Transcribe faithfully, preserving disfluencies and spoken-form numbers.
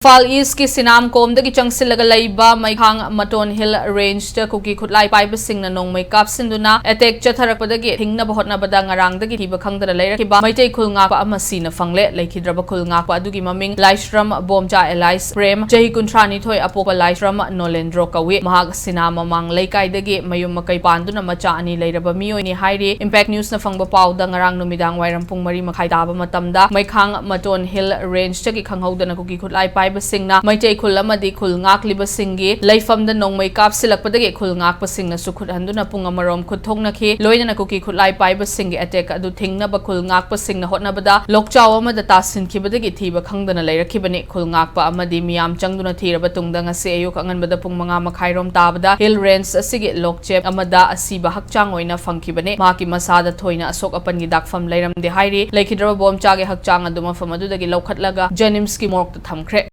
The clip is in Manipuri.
ꯏꯝꯐꯥꯜ ꯏꯁꯀꯤ ꯁꯤꯅꯥꯝ ꯀꯣꯝꯗꯒꯤ ꯆꯪꯁꯤꯜꯂꯒ ꯂꯩꯕ ꯃꯩꯈꯥꯡ ꯃꯇꯣꯟ ꯍꯤꯜ ꯔꯦꯟꯖꯇ ꯀꯨꯀꯤ ꯈꯨꯠꯂꯥꯏ ꯄꯥꯏꯕꯁꯤꯡꯅ ꯅꯣꯡꯃꯩ ꯀꯥꯞꯁꯤꯟꯗꯨꯅ ꯑꯦꯇꯦꯛ ꯆꯠꯊꯔꯛꯄꯗꯒꯤ ꯊꯤꯡꯅꯕ ꯍꯣꯠꯅꯕꯗ ꯉꯔꯥꯡꯗꯒꯤ ꯊꯤꯕ ꯈꯪꯗꯅ ꯂꯩꯔꯛꯈꯤꯕ ꯃꯩꯇꯩ ꯈꯨꯜ ꯉꯥꯛꯄ ꯑꯃ ꯁꯤꯅ ꯐꯪꯂꯦ꯫ ꯂꯩꯈꯤꯗ꯭ꯔꯕ ꯈꯨꯜ ꯉꯥꯛꯄ ꯑꯗꯨꯒꯤ ꯃꯃꯤꯡ ꯂꯥꯏꯁ꯭ꯔꯝ ꯕꯣꯝꯆꯥ alias ꯄ꯭ꯔꯦꯝ, ꯆꯍꯤ ꯀꯨꯟꯊ꯭ꯔꯥ ꯅꯤꯊꯣꯏ, ꯑꯄꯣꯛꯄ ꯂꯥꯏꯁ꯭ꯔꯝ ꯅꯣꯂꯦꯟꯗ꯭ꯔꯣ ꯀꯧꯏ꯫ ꯃꯍꯥꯛ ꯁꯤꯅꯥ ꯃꯃꯥꯡ ꯂꯩꯀꯥꯏꯗꯒꯤ ꯃꯌꯨꯝ ꯃꯀꯩ ꯄꯥꯟꯗꯨꯅ ꯃꯆꯥ ꯑꯅꯤ ꯂꯩꯔꯕ ꯃꯤꯑꯣꯏꯅꯤ ꯍꯥꯏꯔꯤ꯫ ꯏꯝꯄꯦꯛ ꯅ꯭ꯌꯨꯁꯅ ꯐꯪꯕ ꯄꯥꯎꯗ ꯉꯔꯥꯡ ꯅꯨꯃꯤꯗꯥꯡ ꯋꯥꯏꯔꯝ ꯄꯨꯡ ꯃꯔꯤ ꯃꯈꯥꯏ ꯇꯥꯕ ꯃꯇꯝꯗ ꯃꯩꯈꯥꯡ ꯃꯇꯣꯟ ꯍꯤꯜ ꯔꯦꯟꯖꯇꯒꯤ ꯈꯪꯍꯧꯗꯅ ꯀꯨꯀꯤ ꯈꯨꯠꯂꯥꯏ ꯄꯥꯏꯕꯁꯤꯡꯅ ꯃꯩꯇꯩ ꯈꯨꯜ ꯑꯃꯗꯤ ꯈꯨꯜ ꯉꯥꯛꯂꯤꯕꯁꯤꯡꯒꯤ ꯂꯩꯐꯝꯗ ꯅꯣꯡꯃꯩ ꯀꯥꯞꯁꯤꯜꯂꯛꯄꯗꯒꯤ ꯈꯨꯜ ꯉꯥꯛꯄꯁꯤꯡꯅꯁꯨ ꯈꯨꯠ ꯍꯟꯗꯨꯅ ꯄꯨꯡ ꯑꯃꯔꯣꯝ ꯈꯨꯠ ꯊꯣꯛꯅꯈꯤ꯫ ꯂꯣꯏꯅꯅ ꯀꯨꯀꯤ ꯈꯨꯠꯂꯥꯏ ꯄꯥꯏꯕꯁꯤꯡꯒꯤ ꯑꯦꯇꯦꯛ ꯑꯗꯨ ꯊꯤꯡꯅꯕ ꯈꯨꯜ ꯉꯥꯛꯄꯁꯤꯡꯅ ꯍꯣꯠꯅꯕꯗ ꯂꯣꯛꯆꯥꯎ ꯑꯃꯗ ꯇꯥꯁꯤꯟꯈꯤꯕꯗꯒꯤ ꯊꯤꯕ ꯈꯪꯗꯅ ꯂꯩꯔꯛꯈꯤꯕꯅꯤ꯫ ꯈꯨꯜ ꯉꯥꯛꯄ ꯑꯃꯗꯤ ꯃꯤꯌꯥꯝ ꯆꯪꯗꯨꯅ ꯊꯤꯔꯕ ꯇꯨꯡꯗ ꯉꯁꯤ ꯑꯌꯨꯛ ꯑꯉꯟꯕꯗ ꯄꯨꯡ ꯃꯉꯥ ꯃꯈꯥꯏꯔꯣꯝ ꯇꯥꯕꯗ ꯍꯤꯜ ꯔꯦꯟꯖ ꯑꯁꯤꯒꯤ ꯂꯣꯛꯆꯦꯞ ꯑꯃꯗ ꯑꯁꯤꯕ ꯍꯛꯆꯥꯡ ꯑꯣꯏꯅ ꯐꯪꯈꯤꯕꯅꯤ꯫ ꯃꯍꯥꯛꯀꯤ ꯃꯁꯥꯗ ꯊꯣꯏꯅ ꯑꯁꯣꯛ ꯑꯄꯟꯒꯤ ꯗꯥꯛꯐꯝ ꯂꯩꯔꯝꯗꯦ ꯍꯥꯏꯔꯤ꯫ ꯂꯩꯈꯤꯗ꯭ꯔꯕ ꯕꯣꯝꯆꯥꯒꯤ ꯍꯛꯆꯥꯡ ꯑꯗꯨ ꯃꯐꯝ ꯑꯗꯨꯗꯒꯤ ꯂꯧꯈꯠꯂꯒ ꯖꯦꯅꯤꯝꯁꯀꯤ ꯃꯣꯔꯒꯇ ꯊꯝꯈ꯭ꯔꯦ꯫